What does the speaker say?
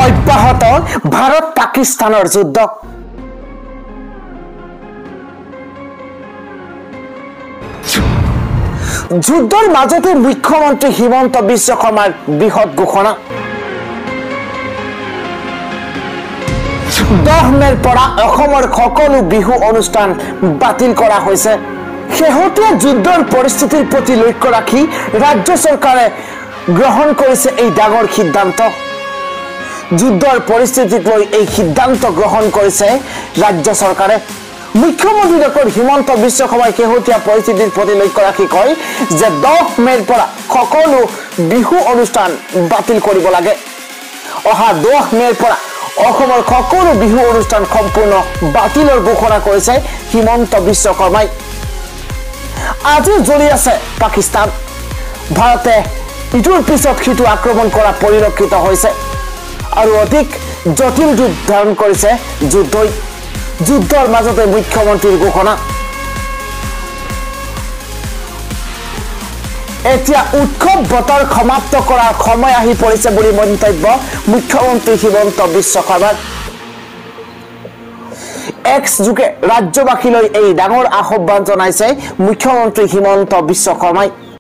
অব্যাহত ভাৰত পাকিস্তানৰ যুদ্ধ। যুদ্ধৰ মাজতে মুখ্যমন্ত্ৰী হিমন্ত বিশ্ব শৰ্মাৰ বৃহৎ ঘোষণা। 10 মে'ৰ পৰা অসমৰ সকলো বিহু অনুষ্ঠান বাতিল কৰা হৈছে। শেহতীয়া যুদ্ধৰ পৰিস্থিতিৰ প্ৰতি লক্ষ্য ৰাখি ৰাজ্য চৰকাৰে গ্ৰহণ কৰিছে এই ডাঙৰ সিদ্ধান্ত। যুদ্ধৰ পৰিস্থিতিক লৈ এই সিদ্ধান্ত গ্ৰহণ কৰিছে ৰাজ্য চৰকাৰে। মুখ্যমন্ত্ৰী ডক্টৰ হিমন্ত বিশ্ব শৰ্মাই শেহতীয়া পৰিস্থিতিৰ প্ৰতি লক্ষ্য ৰাখি কয় যে 10 মে'ৰ পৰা সকলো বিহু অনুষ্ঠান বাতিল কৰিব লাগে। অহা 10 মে'ৰ পৰা অসমৰ সকলো বিহু অনুষ্ঠান সম্পূৰ্ণ বাতিলৰ ঘোষণা কৰিছে হিমন্ত বিশ্ব শৰ্মাই। আজি জ্বলি আছে পাকিস্তান। ভাৰতে ইটোৰ পিছত সিটো আক্ৰমণ কৰা পৰিলক্ষিত হৈছে আৰু অধিক জটিল ৰূপ ধাৰণ কৰিছে যুদ্ধই। যুদ্ধৰ মাজতে মুখ্যমন্ত্ৰীৰ ঘোষণা। এতিয়া উৎসৱ বতৰ সমাপ্ত কৰাৰ সময় আহি পৰিছে বুলি মন্তব্য মুখ্যমন্ত্ৰী হিমন্ত বিশ্ব শৰ্মাৰ। এক্স যোগে ৰাজ্যবাসীলৈ এই ডাঙৰ আহ্বান জনাইছে মুখ্যমন্ত্ৰী হিমন্ত বিশ্ব শৰ্মাই।